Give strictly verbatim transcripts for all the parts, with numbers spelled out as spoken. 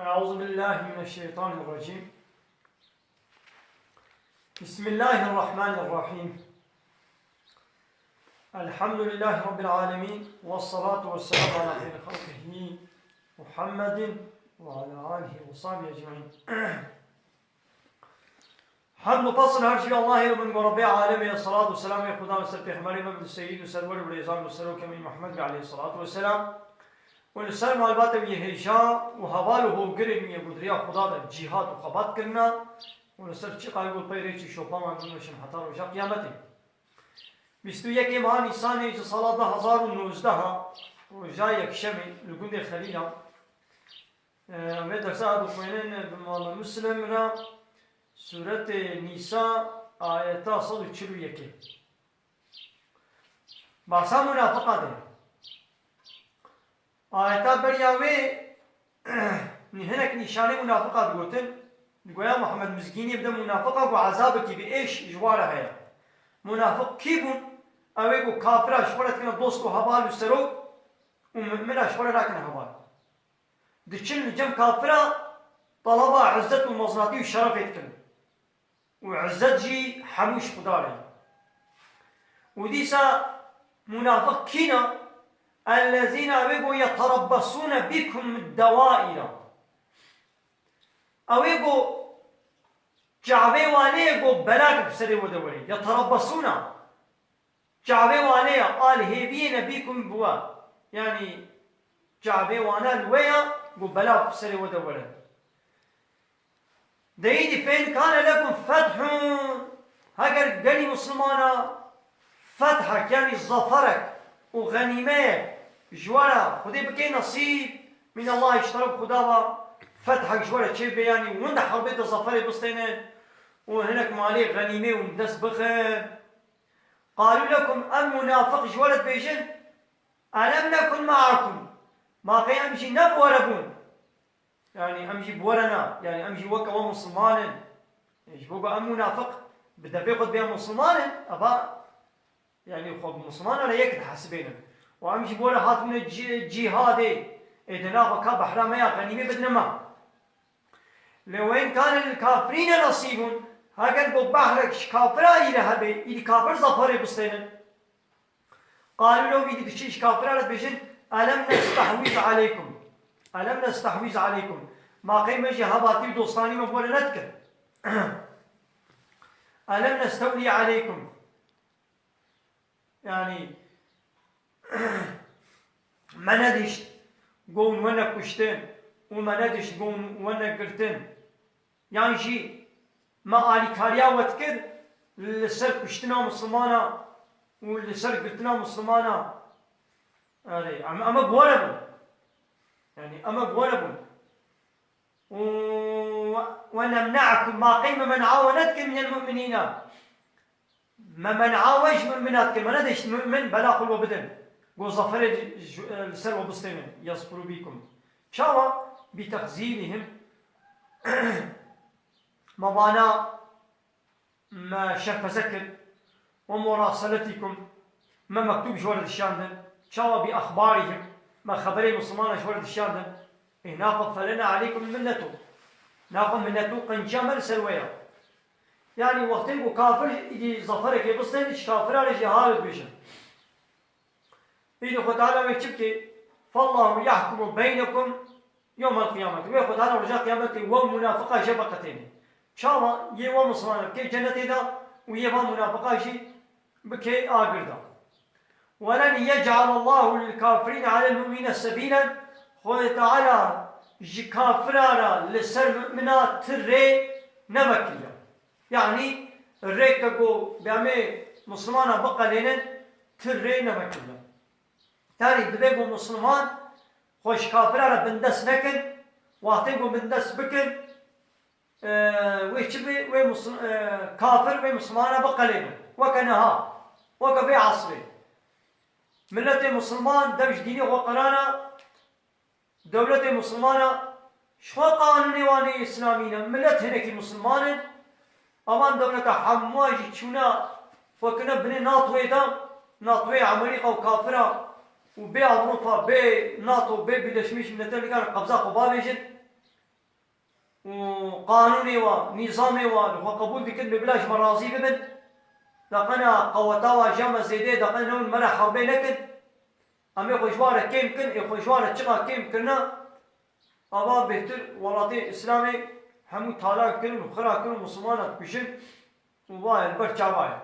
أعوذ بالله من الشيطان الرجيم. بسم الله الرحمن الرحيم. الحمد لله رب العالمين، والصلاة والسلام على خير خلقه محمد وعلى آله وصحبه أجمعين. Hemd û pesn her jî Allahê re bin, ku Rebbê alemê, selat û selamê Xuda li ser pêxemberê me, bi seyyid û serwer û rêzan û serokê me Muhammed be aleyhisselatu vesselam. Û li ser malbata wî hêja û heval û hogirên wî yê ku di riya Xuda de cîhad û xebat kirina û li ser çiqa wî ku pey rêçî şopa wan binûşin heta roja qiyametê. Bîst û yekê meha Nîsanê ji sala du hezar û nozdeh, roja yekşemê li gundê Xelîla, e, em vê dersa dixwînin bi mala Muslim re, sûretê Nîsa, ayeta sed û çil û yekê. Bahsa munafiqa de. Ayeta beriya wê hinek nîşanê munafiqa digotin. Digoya Muhammed Mizgînî bide munafiqa ku ezabekî bi êş ji wa re heye. Munafiq kî bûn? Ew ê ku kafira ji xwe re dikine dost û heval û serok û mumina ji xwe re nakine heval. Diçin li cem kafira talaba izzet û mezinatî û şerefê dikin. Û izzet jî hemû ji Xuda re. Û dîsa munafiq kî ne? Ellezîne, ew ê ku yeterebbesûne bîkum dewâîra. Ew ê ku çavê wan ê ku belak bi serê we de were. Yeterebbesûne. Çavê wan ê ya, al hêviyê ne bîkum bi we. Yanî çavê wana li we ya ku bela bi serê we de were. De îdî fe in kane lekum fethun, heger gelî Mislimana fethek, yanî zaferek û xenîmeyek ji we re Xwedê bike nesîb, min Allah, ji teref Xuda ve, fethek ji we re çêbe, yanî win di herbê de zaferê bistênin û hinek malê xenîmê û dest bixin. Qalû lekum, em munafiq ji we re dibêjin, elem nekun me'akum, ma qey em jî ne bi we re bûn? Yanî em jî bi we re ne, yanî em jî weke we Misliman in. Ji bo ku em munafiq bi devê xwe dibêjin Misliman in, eva, yanî xwe bi Mislimana re yek dihesibênin. Û em jî bi we re hatibûne cî-, cîhadê, ê di nava ka behra me ya xenîmê bidine me. Lê we in kane lil kafirîne nesîbun, heger ku behrek ji kafira î re hebe, î kafir zaferê bistênin. Qalû lew, îdî diçin ji kafira re dibêjin, elem nestehwiz aleykum. Elem nestehwiz aleykum. Ma qey me jî hevatî û dostanî me bi we re nedikir? Elem nestewlî aleykum. Yanî, me nedîşt ku hûn wene kuştin û me nedîşt ku hûn wene girtin. Yan jî me alîkariya we dikir li ser kuştina Mislimana û li ser girtina Mislimana. Erê, em, em bi we re bûn. Yanî, em bi we re bûn. Û, we nemne'ekum, ma qey me men'a we nedikir minel mu'minîne. Me men'a we ji mu'mina dikir, me nedişt mu'min bela xwe li we bidin. Go zaferê ji, ji, li ser we bistênin, yasfuru bîkum. Çawa? Bi tehzîbihim. Me vana me şerpeze kir. Ve murasaletîkum, me mektûb ji we re dişandin. Çawa? Bi exbarîhim, me xeberê Mislimana ji we re dişandin. Ê naxwe felena aleykum minnetu. Naxwe minnetu qenciya me li ser we ya. Yanî wextê ku kafir îdî zaferekê bistên, ji kafira re jî ha dibêjin. Îdî Xwe Teala wê çi bike? Fallahu yahkumu beynekum yewmel qiyameti. Wê Xwe Teala roja qiyametê we û munafiqa jê veqetêne. Çawa? Yê we Mislimana bike cenetê de û yê van munafiqa jî bike agir de. Welen yec'alallahu lil kafirîne alel mu'minîne sebîlen. Xwedê Teala ji kafira re li ser mu'mina ti rê nevekiriye. Yanî rêke ku bi em ê Mislimana biqelênin ti rê nevekiriye. Yanî divê ku Misliman xwe ji kafira re bindest nekin, wextê ku bindest bikin, e, wê çi bê, wê Musl-, e, kafir wê Mislimana biqelêne. Weke niha, weke vê esrê. Miletê Misliman dev ji dînê xwe qirana, dewletê Mislimana ji xwe qanûnê wan ê Îslamî ne. Milet hinekî Misliman in, evan dewleta hemûa jî çûne xwe kine binê NATOyê de, NATOyê Amerîka û kafira û bê Ewropa, bê NATO, bê Birleşmiş Milletler nikarin qebza xwe bavêjin. û qanûnê wa, nîzamê wa li xwe qebûl dikin, bê bila ji me razî bibin. Deqena qeweta wa ji me zêde, deqena newin me re herbê nekin. Em ê xwe ji wa re kêm kin, ê xwe ji wa re çiqa kêm kirine, ava bêhtir welatê Îslamê hemû talan kirin û xira kirin û Misilmana dikujin û va ye li ber çava ye.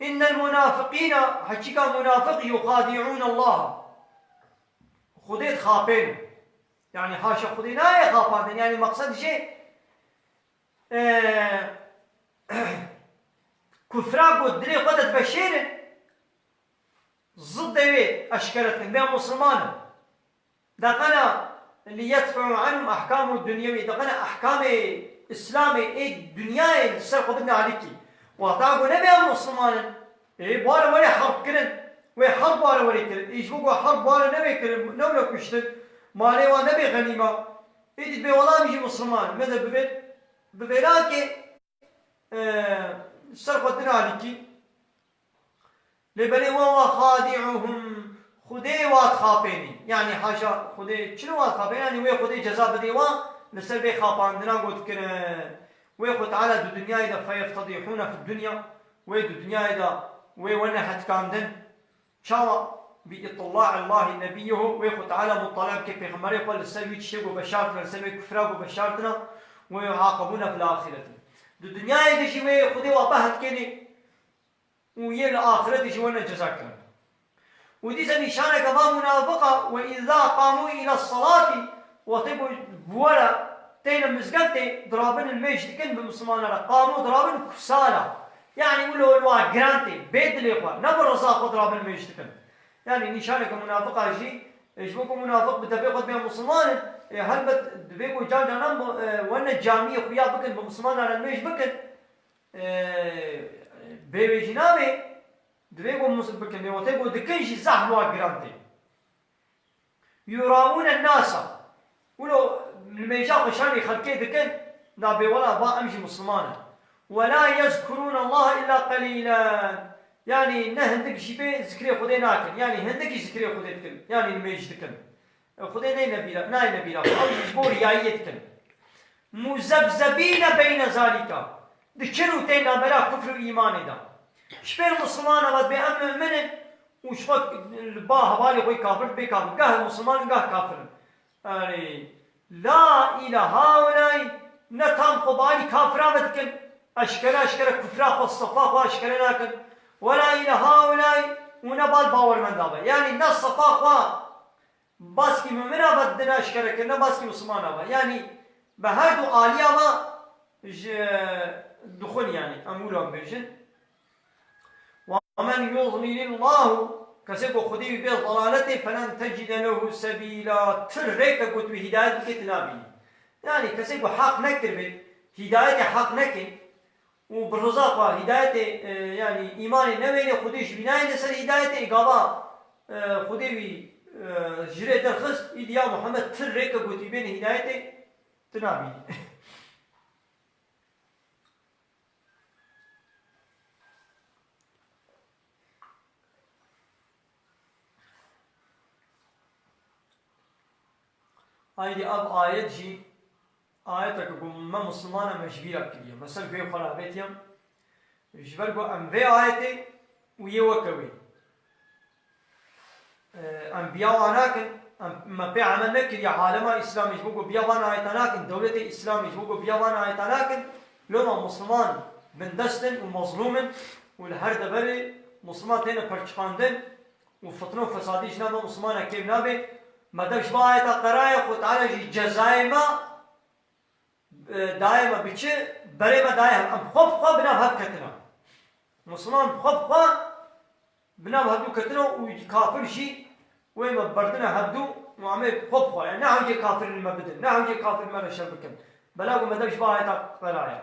Innel munafiqîna, heqîqa munafiq, yuxadî'ûn Allah. Xwedê dixapên. Yani haşa Xwedê nayê xapandin. Yani meqsed jê, e, kufra ku dilê xwe de diveşêrin, ziddê wê eşkere dikin. Bê Misilman in. Deqena liyedfe'u anhum ahkamu dunyewî, deqena ahkamê Îslamê ê dinyayê li ser xwe bidin alîkî. Wexta ku nebe em Misilman in, ê, bi wan re were herb kirin, wê herb bi wan re were kirin. Ê, ji bo ku herb bi wan re nebe kirin, newne kuştin, malê wan nebe xenîma. Ê, dî dibê wela em jî Misilman in. Me de bivê, bivêrakê, e, ser xwe din alîkî. Lê belê wa, wa xadi'uhum, Xwedê wa dixapênî. Yani haşa Xwedê çi wa dixapênî? Yani wê Xwedê ceza bidê wa li ser vê xapandina ku dikirin. Wê Xwe Teala di dinyayê de feyeftedîhûne fid dunya. Wê di dinyayê de wê wene hetkandin. Çawa? Bi ittila Allahî nebiyyihu, wê Xwe Teala mutala bike pêxemberê xwe li ser wî tiştê ku veşartine, li ser wê kufra ku veşartine, wê yuaqebûne fil axireti. Di dinyayê de jî wê Xwedê wa behetkênî. Û yê li axiretê jî wene ceza kirin. Û dîsa nîşaneke van munafiqa, "Ve izâ qamû île salati", wextê ku bi we re têne mizgeftê, dirabin li mêj dikin bi Misilmanan re. Qamû, dirabin kusala. Yani wilo li wa giran tê, bê dilê xwe, ne bi riza xwe dirabin li mêj dikin. Yani nîşaneke munafiqa jî, e, ji bo ku munafiq bi devê xwe dibê Misilman in, e, helbet divê ku can canan bi, e, wene camiyê xuya bikin, bi Misilmanan re li mêj bikin. Ee, bê wê jî nabê, divê ku mus-, bikin, lê wextê ku dikin jî zehf wa giran tê. Yuraûne nasa. Wilo nimêja xwe şanî xelkê dikin, nabê wela ba em jî Misilman in. Ve la yezkurûne Allahe illa qelîlen. Yanî ne hindik jî bê zikrê Xwedê nakin. Yanî hindik jî zikrê Xwedê dikin. Yanî nimêj dikin. Xwedê neyne bîra, nayne bîra xwe. Ew jî ji bo riyayiyê dikin. Muzebzebîne beyne zalîka. Diçin û tên navbera kufr û îmanê de. Ji pêr Misilmana ve dibê em mu'min in û ji xwe li ba hevalê xwe kafir dibê kafir. Gah Misilman in, gah kafir in. Erê, la île haulay, ne tam xwe balî kafira ve dikin. Eşkere eşkere kufra xwe, sefa xwe eşkere nakin. Wela île haulay û ne bal bawermenda ve. Yanî ne sefa xwe baskî mumina ve didin eşkere kirine, baskî Misilmana ve. Yanî bi her du aliya ve ji dixwin, yanî em wilo em bêjin. Ve men yudlilillahu, kesê ku Xwedê wî bê zelaletê, felen tecide lehu sebîla, ti rêke ku tu hîdayet bike tu nabînî. Yanî kesê ku heq nekiribê, hîdayetê heq nekê, û bi riza xwe hîdayetê, e, yanî îmanê newênê, Xwedê jî wî nayêne ser hîdayetê, gava, e, Xwedê wî, e, ji rê derxist, îdî ya Muhammed ti rêke gotî bêne hîdayetê, tu nabînî. Aydî ev ayet jî ayeteke ku me Misilmana me ji bîra kiriye. Me ser guhê xwe re avêtiye. Ji ber ku em vê ayetê û yê weke wê, e, em biya wan nakin, em, me pê emel nekiriye, alema Îslamê ji bo ku biya van ayeta nakin, dewletê Îslamê ji bo ku biya van ayeta nakin, loma Misilman bindest in û mezlûm in û li her deverê Misilman têne perçiqandin. û fitne û fesadî ji nava Misilmana kêm nabe. Me dev ji ba ayeta qeraye, Xwe Teala jî cezayê me, e, daye me bi çi? Berê me daye hev. Em xwe bi xwe bi nav hev ketine. Misilman bi xwe bi xwe bi nav hevdû ketine û kafir jî wê me berdine hevdû û em ê bi xwe bi xwe. Yani ne hewcê kafirî me bidin, ne hewcê kafirî me re şer bikin. Bela ku me dev ji ba ayeta qeraye.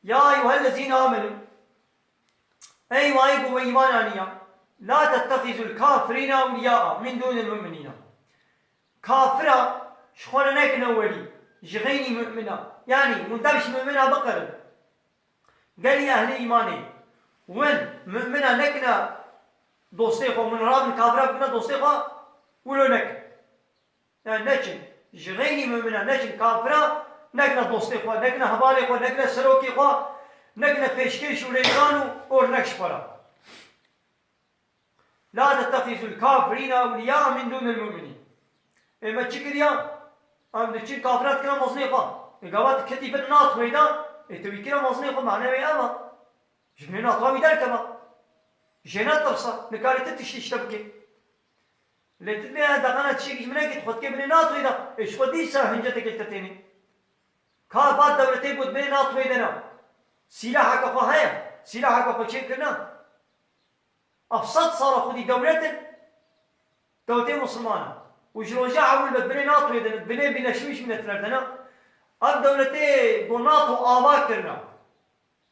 Ya eyyuhellezîne amenû, Ey wayî ku we îman aniya, la tettexizul kafirîne ewliyaa min dûnil mu'minîne. Kafira ji xwe re nekine welî, ji xeynî mu'mina. Yanî, hûn dev ji mu'mina biqerin. Gelî ehlê îmanê, win mu'mina nekine dostê xwe, hûn rabin kafira bikine dostê xwe, wilo nekin. Yani neçin. Ji xeynî mumina, nekin kafira, nekine dostê xwe, nekine hevalê xwe, nekine serokê xwe, nekine pêşkêş û rêzan û ornek ji xwe re. La tettexizul kafirîne ewliya min dûnil mu'minîn. Ê me çi kiriya? Em diçin kafira dikine mezinê xwe. Ê gava tu ketî bin NATOyê de, ê tu wî kire mezinê xwe, mane wê ev e. Ji binê NATOya wî derkeve. Jê netirse, nikarî tu tiştî ji te bike. Lê tu dibê deqana tiştekî ji min nekî, tu xwe dikê binê NATOyê de. Ê ji xwe dîsa hincetekê li te tênê. Ka va dewletê got binê NATOyê de ne. Sîlaheke xwe heye. Sîlaheke xwe çêkirine. Ev sed sala xwedî dewlet in. Dewletê Musulman e. Û ji roja ewil ve binê NATOyê de ne, binê Birleşmiş Milletler de ne. Ev dewletê ku NATO ava kirine.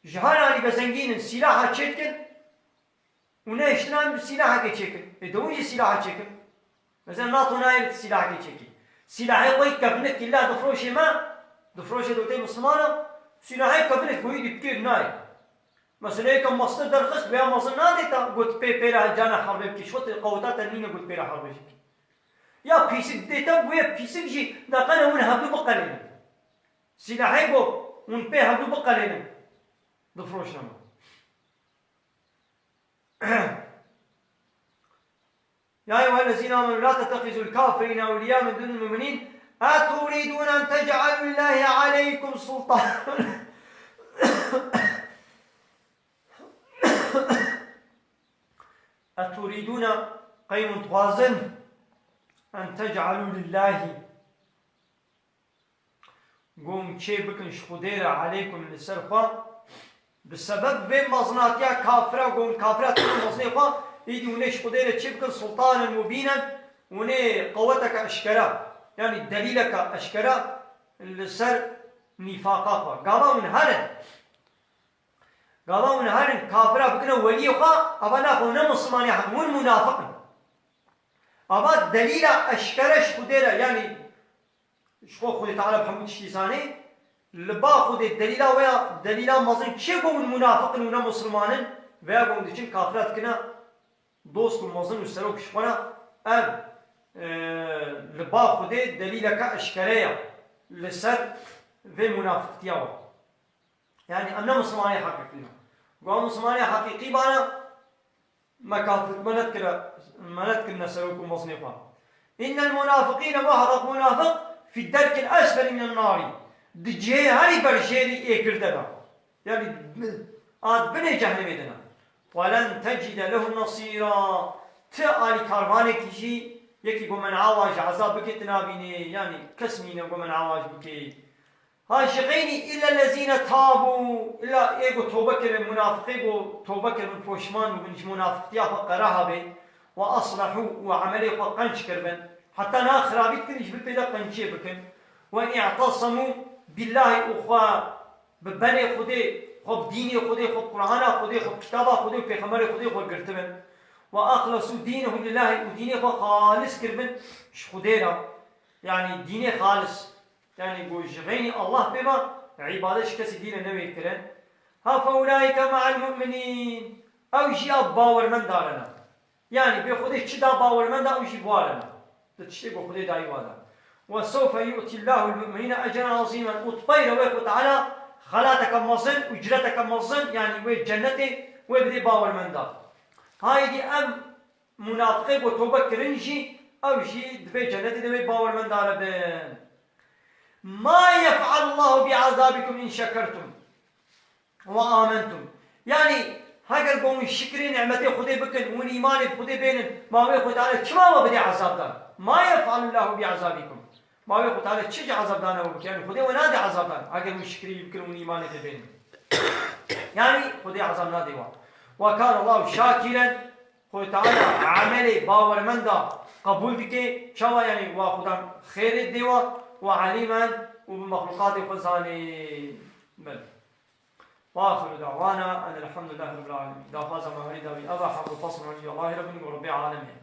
Ji her alî ve zengîn in, sîlaha çêdikin û nehiştina em bi sîlahekê çêkin. Ê dewin jî sîlaha çêkin. Mesela NATO nayê li sîlahekê çêkî. Sîlahê xwe yî kefinik illa difroşê me, difroşê dewletê Musulman e, sîlahê kefinik xwe yî dikir nayê. Mesela yeke mastir derxist, veya mezin nadê te, got pê pêra cana herbê bikî, ji xwe qeweta te nîne got pêra herbê jî bikî. Ya pîsik dê te, bûye pîsik jî, deqene hûn hevdû biqelênin. Sîlahê got, hûn pê hevdû biqelênin. Difroşine me. يا أيها الذين آمنوا لا تتخذوا الكافرين أولياء من دون المؤمنين أتريدون أن تجعلوا لله عليكم سلطانا أتريدون qey hûn dixwazin أن تجعلوا لله Got hûn çê bikin ji Xwedê re aleykum li ser xwe. Bi sebeb vê mezinatiya kafira, got hûn kafira tune mezinê xwe, îdî hûn ê ji Xwedê re çê bikin sultanen mubînen, hûn ê qeweteke eşkera, yanî delîleke eşkera li ser nîfaqa xwe. Gava hûn herin, gava hûn herin kafira bikine weliyê xwe, eva naxwe ne Mislimanê heq, hûn munafiq in. Eva delîla eşkere ji Xwedê re, yanî Ji xwe Xwedê Teala bi hemû tiştî zanê. Li ba Xwedê delîla we ya, delîla mezin çi ye ku hûn munafiq in û ne Musulman in? Veya ku hûn diçin kafira dikine dost û mezin û serok ji xwe re? Ev, e, li ba Xwedê delîleke eşkere ye li ser vê munafiqtiya we. Yanî em ne Musulmanê heqîqî ne. Ku em Musulmanê heqîqî bana, me kafir, me nedikire, me nedikirine serok û mezinê xwe. Înnel munafiqîne, muheqeq munafiq, fî derkil esfel minen narî. Di cihê herî berjêrî ê gir de be. Yanî a binê cehnemê de ne. Welen tecide lehum nesîra. Ti alîkarvanekî jî, yekî ku men'a wa ji ezab bike, tu nabînê. Yanî kes nîne ku men'a wa ji bike. Ha ji xeynî îlle lezîne tabû, îlla ê ku tobe kirin, munafiqê ku tobe kirin, poşman bûbin, ji munafiqtiya xwe qereha bê, we aslehû, û emelê xwe qenc kiribin, heta niha xirabî dikin, ji bil pê de qenciyê bikin, we i'tesemû billahî, û xwe bi benê Xwedê, xwe bi dînê Xwedê, xwe bi Qur'ana Xwedê, xwe bi kitaba Xwedê û pêxemberê Xwedê xwe girtibin, we exlesû dînehum lillahî, û dînê xwe xalis kiribin ji Xwedê re, yanî dînê xalis. Yanî ku ji xeynî Allah pê ve îbadet ji kesî dî re newê kirin. Ha fe ulaîke me'el mu'minîn. Ew jî ya bawermenda re ne. Yanî bê Xwedê çi da bawermenda, ew jî bi wa re ne. Di tiştê ku Xwedê dayî wa de. Ve sewfe yu'tîllahul mu'minîne ecren azîmen. Û di pey re wê Xwe Teala xelateke mezin, ucreteke mezin, yanî wê cennetê wê bidê bawermenda. Haydî em Munafiqê ku tobe kirin jî, ew jî di vê cennetê de wê bawermenda re bin. Ma yef'alullahu bi'azabikum in şekertum ve amentum. Yanî, heger ku hûn şikrê nimetê Xwedê bikin, hûn îmanê bi Xwedê bênin, ma wê Xwedê Teala çima we bidê ezabdan? Ma yef'alullahu bi'azabikum. Ma wê Xwedê Teala çi ji ezabdana we bike? Yanî Xwedê we nade ezabdan, heger hûn şikrî bikin, hûn îmanê pê bênin. Yanî Xwedê ezab nade we. Ve kâne Allahu şakîren, Xwedê Teala emelê bawermenda qebûl dike. Çawa? Yanî wa Xudan xêrê dê we, we elîmen û bi mexlûqatê xwe zanê. Belê. Ve axiru da'wana enel hamdulillahî rabbil alemin. Daxwaza me herî dawî ev e, hamd û fesl û Allahî re bin ku Rebbê alemê.